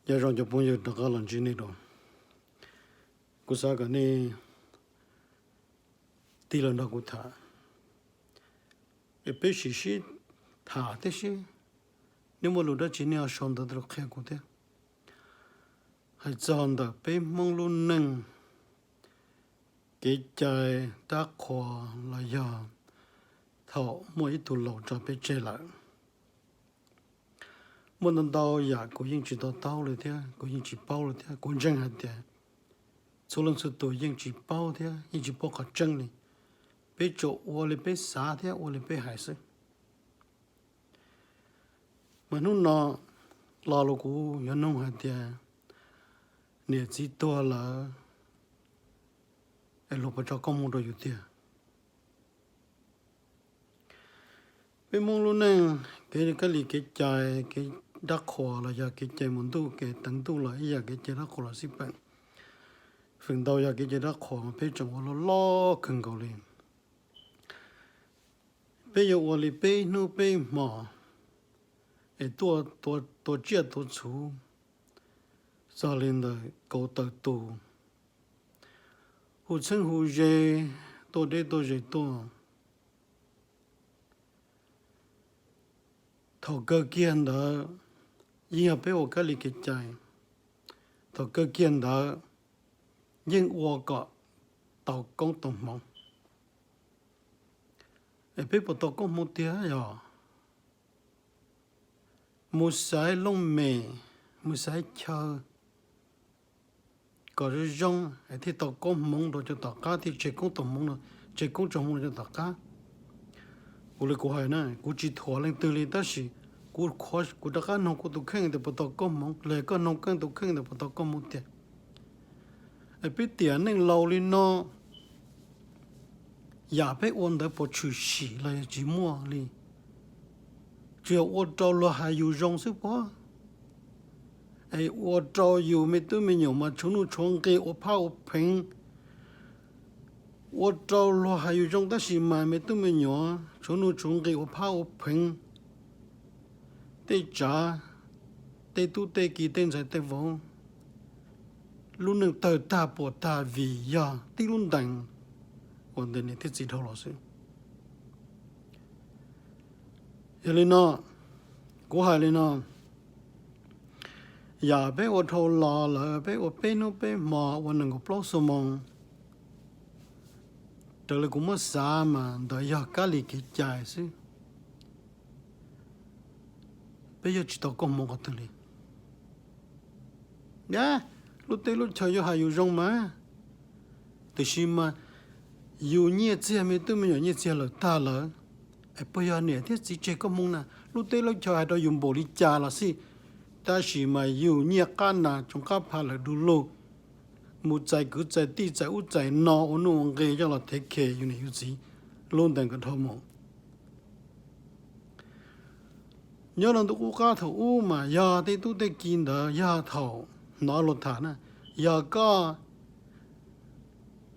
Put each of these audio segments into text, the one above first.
Nyob zoo cov phooj ywg, rov qab los ntsib nej dua. Kuv xav kom nej tig los nrog kuv tham, es peb sim sib tham thiab sib, nej muaj lus dab tsi nej ho sau ntawv tuaj qhia kuv thiab. Hais txog ntawm peb Hmoob lub neej, kev cai, dab qhuas los yog thaum muaj ib tug laus tso peb tseg lawm. Muaj ntau ntau yam kuv yeej tsis to taub li thiab kuv yeej tsis paub li thiab kuv ntseeg hais tias txhua leej txhua tus yeej tsis paub thiab yeej tsis paub qhov tseeb li. Peb tsuas ua li peb xav thiab ua li peb hais xwb. Mas hnub no los los kuv yuav nug hais tias niam txiv tuag lawm es luag puas tso koob hmoov rau yus tiag? Peb Hmoob lub neej, kev kab li kev cai, kev dab qhuas los yog kev cai mus ntuj kev teev ntuj los ib yam kev cai dab qhuas los xij peem. Feem ntau yog kev cai dab qhuas mas peb tseem ua loj loj kawg nkaus li. Peb yuav ua li peb hnub peb hmo es tuaj tua tsiaj tua txhu, txog li ntawm kauv taws tus, hu txheeb hu ze, tuaj deb tuaj ze tuaj. Thaum kawg kiag ntawd yeej yog peb ua kab li kev cai, thaum kawg kiag ntawd yeej ua kom tau koob tau hmoov. Es peb puas tau koob hmoov tiag yog? Mus xaiv looj mem, mus xaiv chaw kom zoo zoo es thiaj tau koob hmoov rau cov tom qab, thiaj tseg koob tau hmoov, tseg koob tseg hmoov rau cov tom qab. Kuv li kuv hais na, kuv tsis thuam leej twg li tab sis kuv, kuv rov qab noog kuv tus kheej tias puas tau koob hmoov los yog koj noog koj tus kheej tias puas tau koob hmoov tiag. Es peb tiam neej laus li no, yam peb ua ntawd puas tshwm sim los yog tsis muaj li? Tsuas yog ua rau luag hais yus zoo xwb puas? Es ua rau yus me tub me nyuam mas tshuav nuj tshuav nqi ua phab ua pheev. Ua rau luag hais yus zoo tab sis mas me tub me nyuam tshuav nuj tshuav nqi ua phab ua pheev. Tej tsav, tej tub tej ki, tej ntxhais tej vauv, lub neej tawg tag puas tag vim yog tib lub ntees uas ntawm niam thiab txiv dhau los xwb. Yog li no, kuv hais li no, yam peb ua dhau los lawm, peb ua peb hnub peb hmo, ua nees nkaum plaub xuab moos, raws li kuv muab xav mas ntawd yog kab li kev cai xwb. Peb yuav tsis tau koob hmoov qhov twg li. Lub teb lub chaw yuav hais yus zoo mas, tiam sis mas yus nyiaj txiag, me tub me nyuam nyiaj txiag lawm tag lawm, es puas yog niam thiab txiv tseg koob hmoov na? Lub teb lub chaw hais rau yus npaum li cas los xij, tab sis mas yus nyiaj qab nas tsoos qab pha lawm du lug, mus txais kwv txais tij txais ub txais no ua nuj ua nqi coj los thev khes yus niam yus txiv lub ntees kom dhau mus. Nyob rau ntu qub qab thaum ub mas yog tej tub tej ki ntawd yog thaum hnov luag tham na, yog koj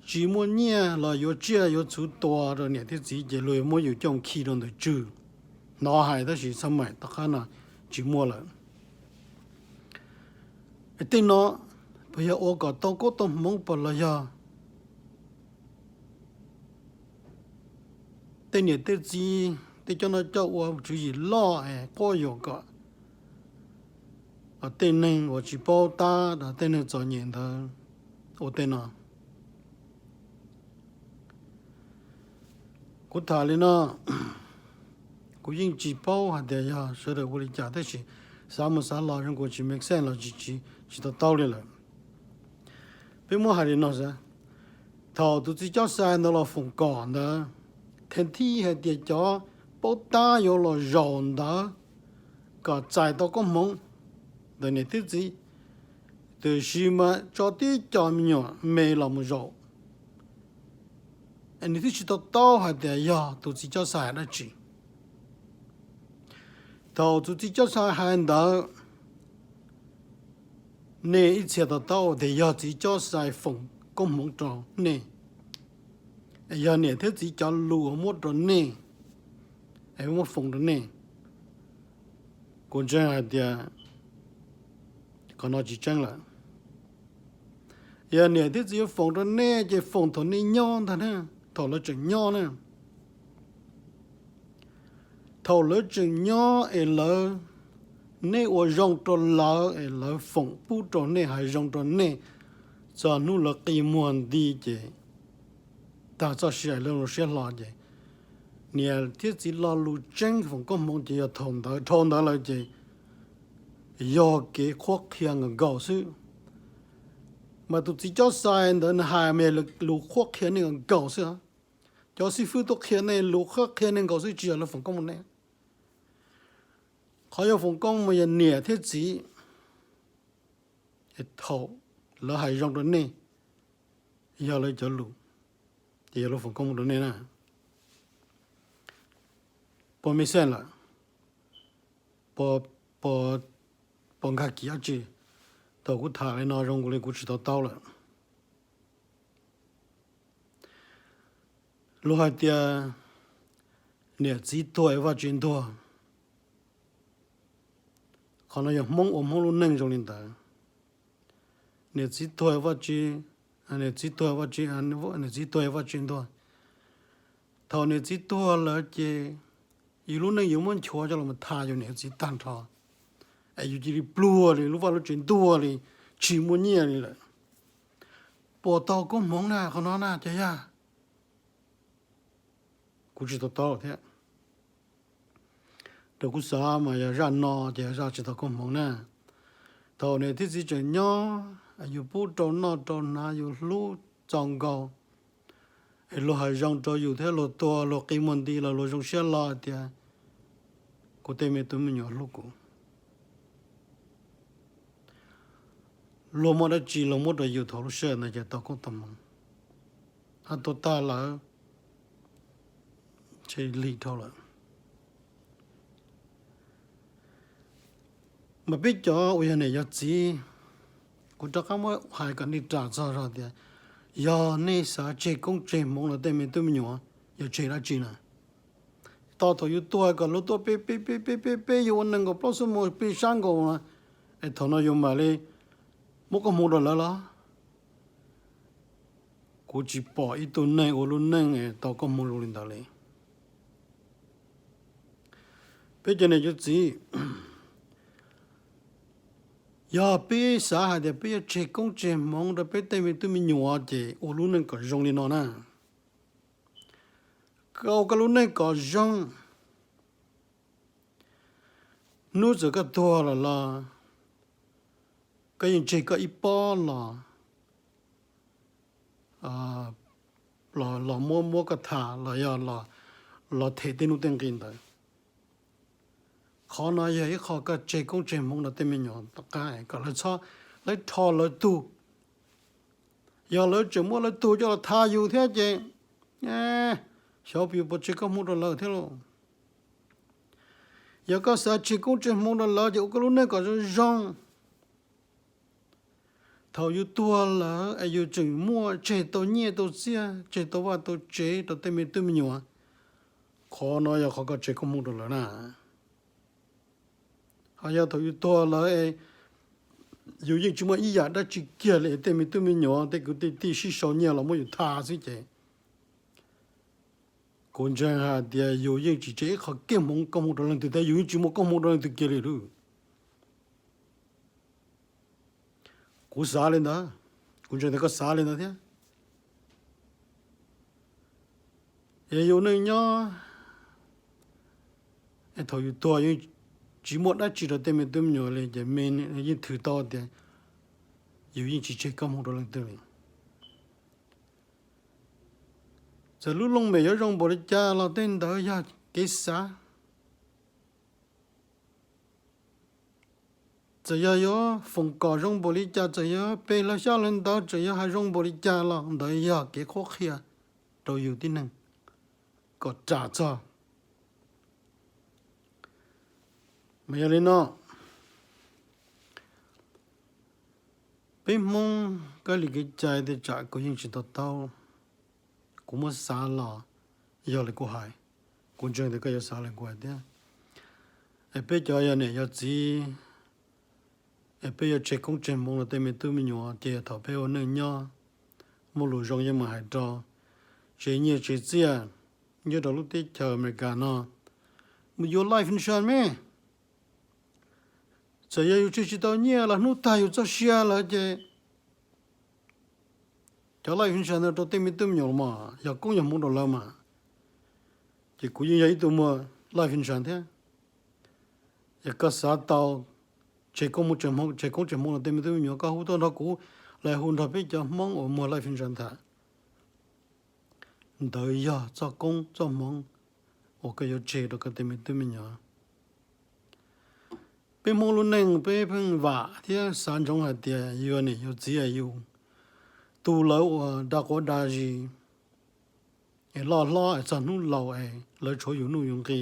tsis muaj nyiaj los yuav tsiaj yuav txhu tua rau niam thiab txiv ces luag yuav muab yus coj khi rau ntawm tswg. Hnov hais tab sis txaj maim tom qab no tsis muaj lawm. Tej no puas yog ua kom tau koob tau hmoov puas los yog tej niam tej txiv tej coj noj coj ua tswv yim loj es quab yuam kom tej neeg uas tsis paub tab, tej neeg txom nyem ntawd ua tej no? Kuv tham li no, kuv yeej tsis paub hais tias yog sawv daws ua li cas tab sis xav mus xav los zoo nkaus tsis make sense los tsis, tsis to taub li lawm. Peb muab hais li no xwb, thaum tus txiv Coj Xais ntawd los foom kom ntawd, theem thib hais tias cov paub tab yuav los zaum ntawd kom txais tau koob hmoov ntawm niam thiab txiv, tiam sis mas tso tib co me nyuam me los mus zaum, nws twb tsis to taub hais tias yog tus txiv Coj Xais dab tsi. Thaum tus txiv Coj Xais hais ntawd, nej ib txhia to taub tias yog txiv Coj Xais foom koob hmoov rau nej, yog niam thiab txiv cov lus muab rau nej, muab foom rau nej. Kuv ntseeg hais tias Qhov no tsis tseeb lawm. Yog niam thiab txiv yuav foom rau nej ces foom thaum nej nyob ntag na, thaum lawv tseem nyob na. Thaum lawv tseem nyob es lawv, nej ua zoo rau lawv es lawv foom pub rau nej, hais zoo rau nej, txog hnub lawv qi muag nti ces tag txoj sia lawv lub siab hlo ces niam thiab txiv lo lus tseeb foom koob hmoov ces yog thaum ntawd, dhau ntawd lawm ces yog kev qhuab qhia nkaus nkaus xwb. Mas tus txiv cob xais ntawd nws hais mas lus qhuab qhia nej nkaus nkaus xwb. Cov xib fwb tuaj qhia nej lus qhuab qhia nej nkaus xwb, tsis yog lawv foom koob mus nej. Qhov yog foom koob mus yog niam thiab txiv, thaum lawv hais zoo rau nej, yog lawv cov lus, ces yog lawv foom koob mus rau nej na. Puas make sense lawm? Puas nkag kiv dab tsi? Thaum kuv tham li no zoo nkaus li kuv tsis to taub lawm. Luag hais tias niam txiv tuag es Vajtswv ntuag. Qhov no yog Hmoob ua Hmoob lub neej zoo li ntawd. Niam txiv tuag Vajtswv, niam txiv tuag Vajtswv, niam txiv tuag Vajtswv ntuag. Thaum niam txiv tuag lawm ces yus lub neej yuav muab nchuav coj los tham yus niam txiv tag nrho, es yus cia li pluag li, lub vaj lub tsev ntuag li, tsis muaj nyiaj li lawm. Puas tau koob hmoov na qhov no na cov yawg? Kuv tsis to taub thiab. Rau kuv xav mas yog zaj no ces yog zaj tsis tau koob hmoov na. Thaum niam thiab txiv tseem nyob, yus pub rau noj rau hnav, yus hlub txaus nkaus, es luag hais zoo rau yus thiab luag tuag luag qi muag nti los luag zoo siab hlo tias kuv tej me tub me nyuam hlub kuv. Luag muaj dab tsi luag muab rau yus thaum lub sij hawm ntawd ces tau koob tau hmoov. Ho tuag tag lawm, ntshe lig dhau lawm. Mas peb cov uas yog niam yog txiv, kuv rov qab muab hais kom nej ras txog zog tias, yog nej xav tseg koob tseg hmoov rau tej me tub me nyuam, yog tseg dab tsi na? Tos thaum yus tuag kom luag tuaj peb peb peb peb peb peb yus ua nees nkaum plaub xuab moos peb sab nkaus, es thaum no yus mam li muab koob hmoov rau lawv los? Kuv tsis pom ib tug neeg ua lub neej tau koob hmoov zoo li ntawd li. Peb cov niam cov txiv, yog peb xav hais tias peb yuav tseg koob tseg hmoov rau peb tej me tub me nyuam ces ua lub neej kom zoo li no na. Koj ua koj lub neej kom zoo, hnub txawm koj tuag lawm los koj yeej tseg koj ib pob los, los muab muab koj tham los yog los them tej nuj tej nqi ntawd. Qhov no yog ib qho koj tseg koob tseg hmoov rau tej me nyuam tom qab kom lawv txhob, lawv rho lawv tug. Yog lawv tseem muab lawv tug coj los tham yus thiab ces xyov yus puas tseg koob hmoov rau lawv thiab lauj. Yog koj xav tseg koob tseg hmoov rau lawv ces ua koj lub neej kom zoo zoo. Thaum yus tuag lawm es yus tseem muaj tseg tau nyiaj tau txiaj, tseg tau vaj tau tsev rau tej me tub me nyuam, qhov no yog qhov koj tseg koob hmoov rau lawv na. Ho yog thaum yus tuag lawm es yus yeej tsis muaj ib yam dab tsi kiag li, tej me tub me nyuam tej kwv tej tij sib sau nyiaj los muab yus tham xwb ces kuv ntseeg hais tias yus yeej tsis tseg ib qho kiag hmoov koob hmoov rau leej twg thiab, yus yeej tsis muaj koob hmoov rau leej twg kiag li lauj. Kuv xav li ntawd, kuv ntseeg tias koj xav li ntawd thiab. Es yus neej nyob es thaum yus tuag yeej tsis muaj dab tsi rau tej me tub me nyuam li ces me yeej thwm tau tias yus yeej tsis tseg koob hmoov rau leej twg li. Txawm lub looj mem yuav zoo npaum li cas los tej ntawd yog kev xav. Txawm yog yuav foom kom zoo npaum li cas, txawm yog pe hlo xyab hlo ntawv, txawm yog hais zoo npaum li cas los ntawd yog kev qhuab qhia rau yus tib neeg kom ras txog. Mas yog li no, peb Hmoob kab li kev cai tej tsam kuv yeej tsis to taub, kuv muab xav los yog li kuv hais, kuv ntseeg tias koj yuav xav li kuv hais thiab. Es peb cov yog niam yog txiv, Es peb yuav tseg koob tseg hmoov los tej me tub me nyuam ces thaum peb ua neej nyob, muaj lus zoo yeej mam hais rau, tseg nyiaj tseg txiaj, nyob rau lub teb chaws Amelikas no, mus yuav life insurance me. Txawm yog yus tseg tsis tau nyiaj los hnub tag yus txoj sia lawm ces cov life insurance no rau tej me tub me nyuam los mas yog koob yog hmoov rau lawv mas. Ces kuv yeej yog ib tug muag life insurance thiab. Yog koj xav tau tseg koob hmoov tseg hmoov, tseg koob tseg hmoov los tej me tub me nyuam koj hu tuaj nrog kuv, los hu nrog peb cov Hmoob uas muag life insurance tham. Ntawd yog txoj koob txoj hmoov uas koj yuav tseg rau koj tej me tub me nyuam. Peb Hmoob lub neej peb pheej vam thiab xav ntsoov hais tias yus yog niam yus txiv yus tu lawv ua dag quav dag zis es loj hlob es txog hnub laus es lawv tshuav yus nuj yus nqi.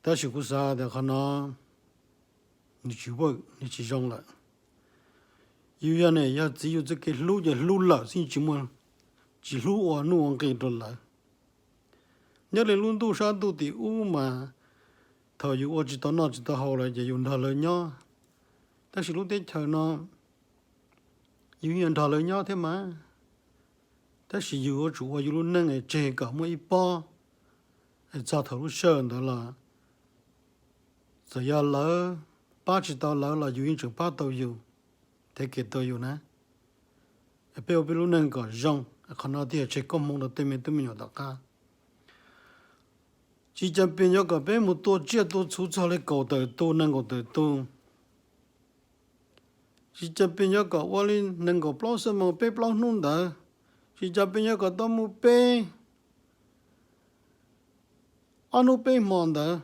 Tab sis kuv xav tias qhov no nws tsis work, nws tsis zoo lawm. Yus yog niam yog txiv yus txoj kev hlub ces hlub lawm xwb, tsis muaj, tsis hlub ua nuj ua nqi rau lawv. Nyob li lub ntuj sab ntuj tim ub mas thaum yus ua tsis tau noj tsis tau haus lawm ces yus nrog lawv nyob. Tab sis lub teb chaws no yus yeej nrog lawv nyob thiab mas. Tab sis yus yuav tsum ua yus lub neej es tseg kom muaj ib pob, es txog thaum lub sij hawm ntawd los txawm yog lawv pab tsis tau lawv los yus yeej tseem pab tau yus, thev kev tau yus na. Peb ua peb lub neej kom zoo, qhov no thiaj tseg koob hmoov rau tej me tub me nyuam tom qab. Tsis cas pes yuav kom peb mus tua tsiaj tua txhu txog li kaum tawm tus nees nkaum tawm tus. Tsis cas pes yuav kom ua li nees nkaum plaub xuab moos peb plaub hnub ntawd. Tsis cas pes yuav kom tau mus peb ob hnub peb hmo ntawd.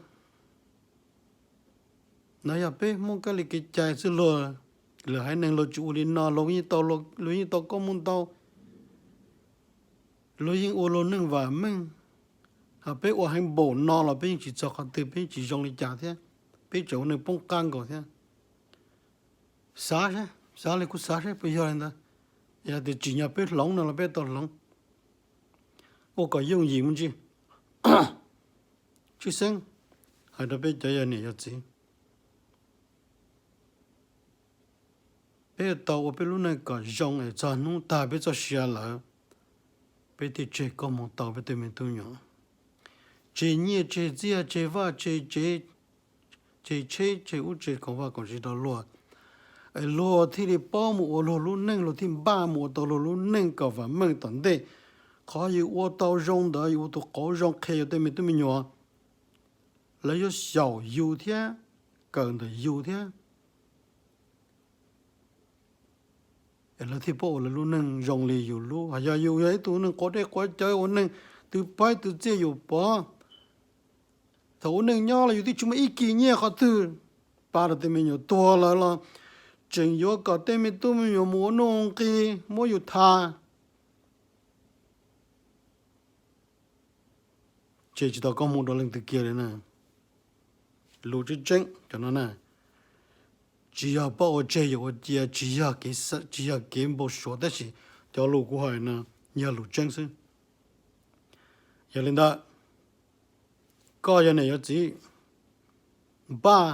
No yog peb Hmoob kab li kev cai xwb, luag lwm haiv neeg luag tsis ua li no, luag yeej tau koob hmoov ntau, luag yeej ua luag neej vam meej. Hos peb ua heev npaum no los peb yeej tsis txog qhov twg, peb yeej tsis zoo li cas thiab, peb tseem ua neej poob qab nkaus thiab. Xav, xav li kuv xav saib puas yog li ntawd. Yog tias tsim nyog peb hloov no los peb tau hloov, ua kom yooj yim me ntsis. Tshwj xeeb hais rau peb cov yog niam yog txiv, peb yuav tau ua peb lub neej kom zoo es txog hnub tag peb txoj sia lawm, peb thiaj tseg koob hmoov tau peb tej me tub me nyuam. Tseg nyiaj tseg txiaj tseg vaj tseg tsev, tseg tsheb tseg ub tseg koom vaj koom tsev rau luag, es luag thiaj li paub mus ua luag lub neej, luag thiaj npaj mus ua tau luag lub neej kom vam meej tom ntej. Qhov yus ua tau zoo ntawd yus ua tus qauv zoo qhia yus tej me tub me nyuam, lawv yuav xyaum yus thiab, kawm ntawm yus thiab. Es lawv thiaj paub ua lawv lub neej zoo li yus lub. Hos yog yus yog ib tug neeg quav dej quav cawv ua neeg, twv paib twv txiaj yus pov, thaum ua neej nyob los yus twb tsis muaj ib kis nyiaj qhov twg pab rau tej me nyuam tuag lawm los tseem yuav kom tej me tub me nyuam mus ua nuj ua nqi muab yus tham. Tseg tsis tau koob hmoov rau leej twg kiag li na. Lus tseeb tseeb cov no na, tsis yog pab ua tseg yus ua cia, tsis yog kev, tsis yog kev npau suav, tab sis cov lus kuv hais no yog lus tseeb xwb. Yog li ntawd, koj yog niam yog txiv, npaj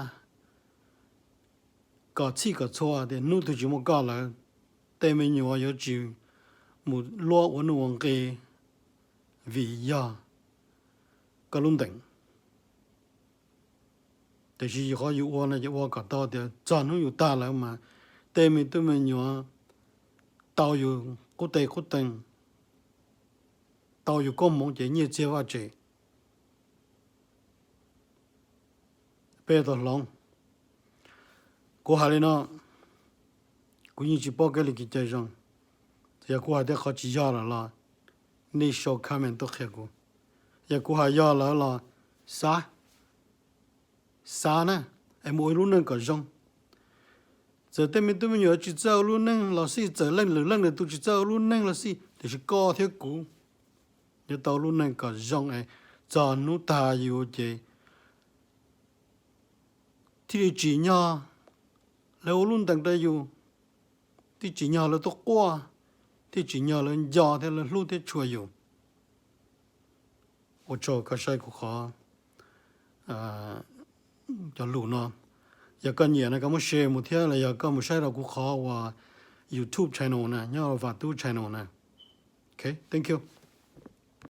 kom txhij kom txhua tias hnub twg tsis muaj koj lawm, tej me nyuam yuav tsis mus luab ua nuj ua nqi vim yog koj lub ntees. Tiam sis qhov yus ua no ces ua kom tau tias txog hnub yus tag lawm mas tej me tub me nyuam tau yus qub tes qub tees, tau yus koob hmoov ces nyiaj txiag vaj tsev peb tau hloov. Kuv hais li no, kuv yeej tsis paub kab li kev cai zoo. Yog kuv hais tej qhov tsis yog lawm los nej sau comment tuaj qhia kuv. Yog kuv hais yog lawm los xav, xav na, es mus ua ib lub neej kom zoo. Txawm tej me tub me nyuam tsis txawj ua lub neej los xij, txawm leej lwm leej lwm tus tsis txawj ua lub neej los xij, tiam sis koj thiab kuv yuav tau lub neej kom zoo es txog hnub tag yus ces thiaj li tsim nyog lawv ua lub ntees rau yus, thiaj tsim nyog lawv tuaj quaj, thiaj tsim nyog lawv nco thiab lawv hlub thiab tshua yus. Ua tsaug koj saib kuv qhov cov lus no. Yog koj nyiam no koj muab share mus thiab los yog koj mus saib rau kuv qhov uas YouTube channel na, nyob Vam Tub channel na. Ok, thank you.